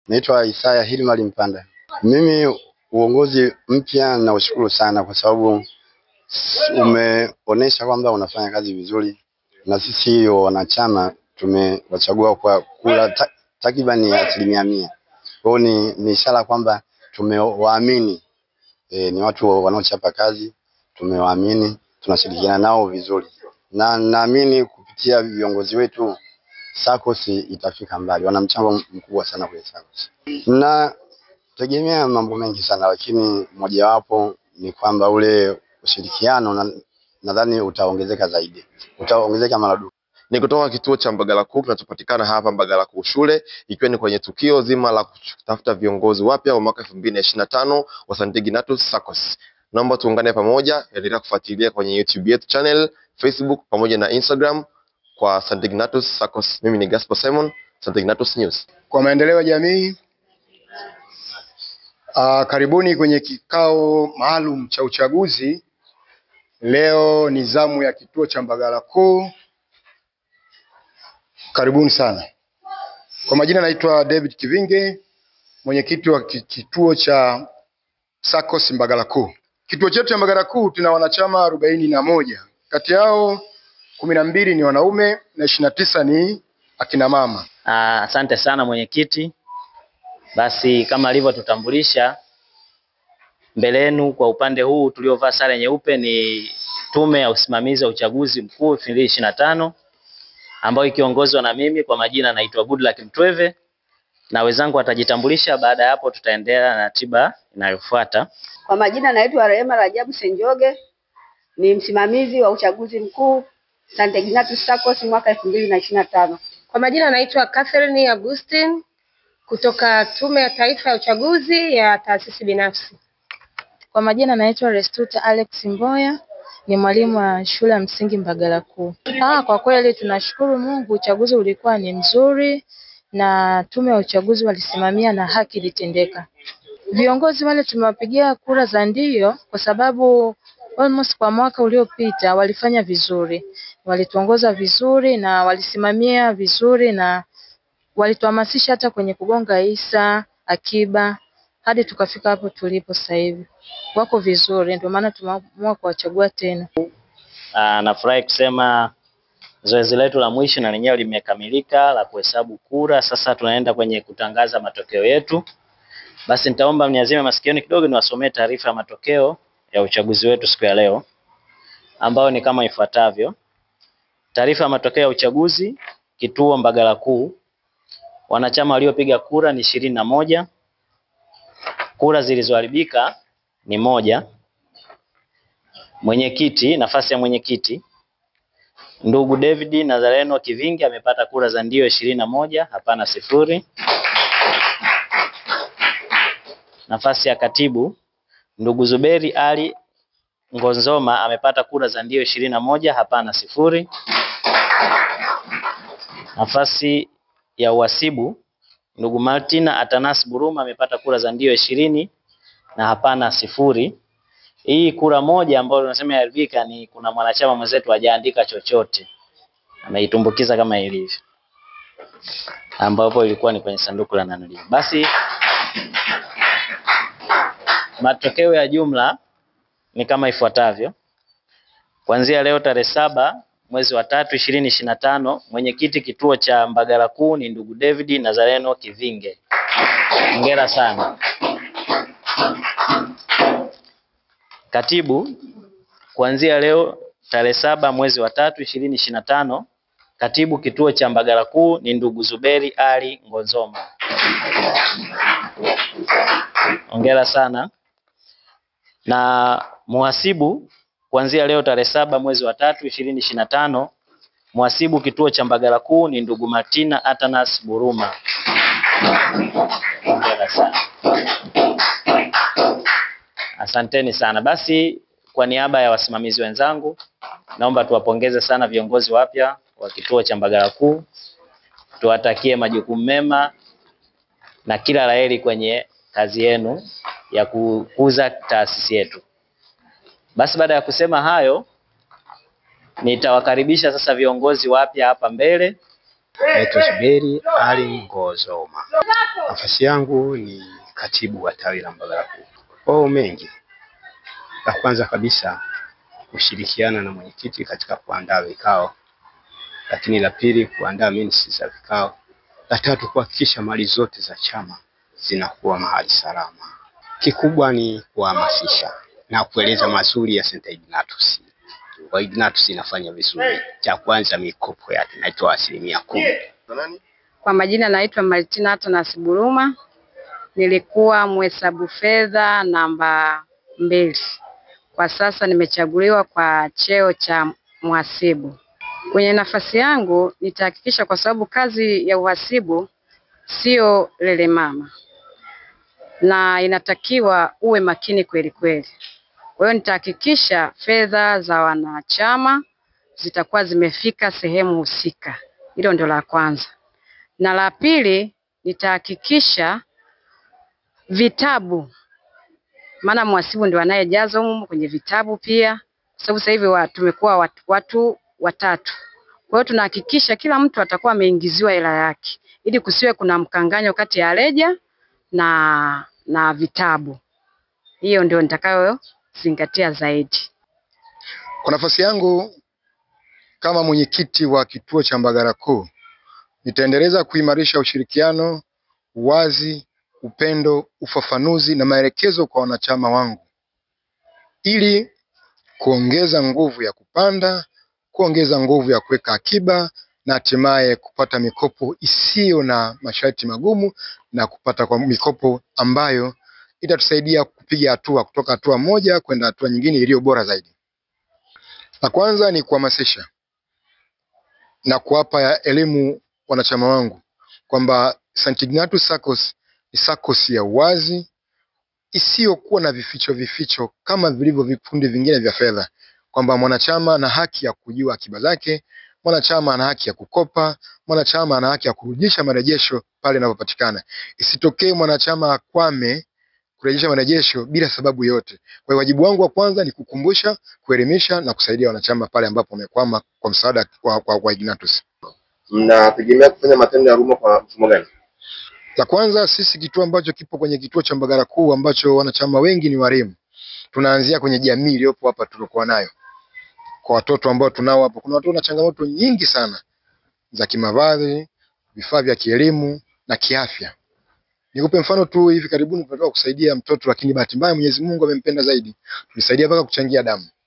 Naitwa Isaya Hilmar Mpanda. Mimi uongozi mpya naushukuru sana kwa sababu umeonesha kwamba unafanya kazi vizuri, na sisi wanachama tumewachagua kwa kura takriban 100%. Kwa hiyo ni ishara kwamba tumewaamini. Ni watu wanaochapa kazi, tumewaamini, tunashirikiana nao vizuri. Na naamini kupitia viongozi wetu SACCOS itafika mbali. Wana mchango mkubwa sana kwenye SACCOS. Na tegemea mambo mengi sana, lakini mojawapo ni kwamba ule ushirikiano nadhani utaongezeka zaidi. Utaongezeka maradufu. Ni kutoka kituo cha Mbagala Kuu kinachopatikana hapa Mbagala Kuu shule, ikiwa ni kwenye tukio zima la kutafuta viongozi wapya wa mwaka 2025 wa St. Ignatius SACCOS. Naomba tuungane pamoja, endelea kufuatilia kwenye YouTube yetu channel, Facebook pamoja na Instagram kwa St. Ignatius SACCOS. Mimi ni Gaspar Simon, St. Ignatius News. Kwa maendeleo ya jamii, karibuni kwenye kikao maalum cha uchaguzi. Leo ni zamu ya kituo cha Mbagala Kuu. Karibuni sana. Kwa majina naitwa David Kivinge, mwenyekiti wa kituo cha SACCOS Mbagala Kuu. Kituo chetu cha Mbagala Kuu tuna wanachama 41. Kati yao 12 ni wanaume na 29 ni akina mama. Asante sana mwenyekiti. Basi kama alivyotutambulisha mbele yenu, kwa upande huu tuliovaa sare nyeupe ni Tume ya Usimamizi wa Uchaguzi Mkuu 2025, ambayo ikiongozwa na mimi, kwa majina naitwa Goodluck Mtweve, na wenzangu watajitambulisha. Baada ya hapo tutaendelea na ratiba inayofuata. Kwa majina naitwa Rehema Rajabu Senjoge, ni msimamizi wa uchaguzi mkuu St. Ignatius SACCOS mwaka 2025. Kwa majina naitwa Catherine Augustine kutoka Tume ya Taifa ya Uchaguzi ya Taasisi Binafsi. Kwa majina naitwa Restuta Alex Mboya, ni mwalimu wa shule ya msingi Mbagala Kuu. Kwa kweli tunashukuru Mungu, uchaguzi ulikuwa ni mzuri na tume ya uchaguzi walisimamia na haki ilitendeka. Viongozi wale tumewapigia kura za ndio kwa sababu almost kwa mwaka uliopita walifanya vizuri. Walituongoza vizuri na walisimamia vizuri na walituhamasisha hata kwenye kugonga hisa, akiba, hadi tukafika hapo tulipo sasa hivi. Wako vizuri, ndio maana tumeamua kuwachagua tena. Nafurahi kusema zoezi letu la mwisho na lenyewe limekamilika la kuhesabu kura. Sasa tunaenda kwenye kutangaza matokeo yetu. Basi nitaomba mniazime masikioni kidogo niwasomee taarifa ya matokeo ya uchaguzi wetu siku ya leo, ambayo ni kama ifuatavyo. Taarifa ya matokeo ya uchaguzi kituo Mbagala Kuu. Wanachama waliopiga kura ni 21. Kura zilizoharibika ni 1. Mwenyekiti, nafasi ya mwenyekiti ndugu David Nazareno Kivingi amepata kura za ndio 21, hapana 0. Nafasi ya katibu ndugu Zuberi Ali Ngonzoma amepata kura za ndio 21, hapana 0. Nafasi ya uhasibu ndugu Martina Atanas Buruma amepata kura za ndio 20 na hapana 0. Hii kura moja ambayo tunasema iharibika ni kuna mwanachama mwenzetu hajaandika chochote, ameitumbukiza kama ilivyo, ambapo ilikuwa ni kwenye sanduku la nanili. Basi matokeo ya jumla ni kama ifuatavyo. Kuanzia leo tarehe 7 mwezi wa 3 2025, mwenyekiti kituo cha Mbagala Kuu ni ndugu David Nazareno Kivinge. Hongera sana. Katibu, kuanzia leo tarehe 7 mwezi wa 3 2025, katibu kituo cha Mbagala Kuu ni ndugu Zuberi Ali Ngonzoma. Hongera sana. Na muhasibu, kuanzia leo tarehe 7 mwezi wa 3 2025, muhasibu kituo cha Mbagala Kuu ni ndugu Martina Atanas Buruma. Hongera sana. Asanteni sana. Basi kwa niaba ya wasimamizi wenzangu, naomba tuwapongeze sana viongozi wapya wa kituo cha Mbagala Kuu. Tuwatakie majukumu mema na kila laheri kwenye kazi yenu ya kukuza taasisi yetu. Basi baada ya kusema hayo, nitawakaribisha sasa viongozi wapya hapa mbele. Naitwa Zuberi Ali Ngozoma. Nafasi yangu ni katibu wa tawi la Mbagala Kuu. Oh, mengi. La kwanza kabisa kushirikiana na mwenyekiti katika kuandaa vikao, lakini la pili kuandaa minutes za vikao, la tatu kuhakikisha mali zote za chama zinakuwa mahali salama. Kikubwa ni kuhamasisha na kueleza mazuri ya St. Ignatius. Kwa Ignatius inafanya vizuri. Cha kwanza mikopo yake inaitwa 10%. Kwa majina naitwa Martina Atanas Buruma, nilikuwa mhesabu fedha namba 2. Kwa sasa nimechaguliwa kwa cheo cha mhasibu. Kwenye nafasi yangu nitahakikisha, kwa sababu kazi ya uhasibu sio lelemama na inatakiwa uwe makini kweli kweli. Kwa hiyo nitahakikisha fedha za wanachama zitakuwa zimefika sehemu husika. Hilo ndio la kwanza. Na la pili nitahakikisha vitabu, maana mhasibu ndio anayejaza humu kwenye vitabu pia, kwa sababu sasa hivi tumekuwa watu watatu. Kwa hiyo tunahakikisha kila mtu atakuwa ameingiziwa hela yake ili kusiwe kuna mkanganyo kati ya reja na vitabu. Hiyo ndio nitakayozingatia zaidi. Kwa nafasi yangu kama mwenyekiti wa kituo cha Mbagala Kuu, nitaendeleza kuimarisha ushirikiano, uwazi, upendo, ufafanuzi na maelekezo kwa wanachama wangu ili kuongeza nguvu ya kupanda, kuongeza nguvu ya kuweka akiba na hatimaye kupata mikopo isiyo na masharti magumu na kupata kwa mikopo ambayo itatusaidia kupiga hatua kutoka hatua moja kwenda hatua nyingine iliyo bora zaidi. La kwanza ni kuhamasisha na kuwapa elimu wanachama wangu kwamba St. Ignatius SACCOS ni SACCOS ya uwazi isiyokuwa na vificho vificho kama vilivyo vikundi vingine vya fedha, kwamba mwanachama ana haki ya kujua akiba zake, mwanachama ana haki ya kukopa, mwanachama ana haki ya kurudisha marejesho pale inapopatikana. Isitokee mwanachama akwame kurejesha marejesho bila sababu yote. Kwa hiyo wajibu wangu wa kwanza ni kukumbusha, kuelimisha na kusaidia wanachama pale ambapo wamekwama kwa msaada kwa Ignatius. Mnategemea kufanya matendo ya huruma kwa mfumo gani? La kwanza, sisi kituo ambacho kipo kwenye kituo cha Mbagala Kuu ambacho wanachama wengi ni walimu, tunaanzia kwenye jamii iliyopo hapa tuliokuwa nayo. Kwa watoto ambao tunao hapo, kuna watoto na changamoto nyingi sana za kimavazi, vifaa vya kielimu na kiafya. Nikupe mfano tu, hivi karibuni tumetoka kusaidia mtoto, lakini bahati mbaya Mwenyezi Mungu amempenda zaidi. Tulisaidia mpaka kuchangia damu.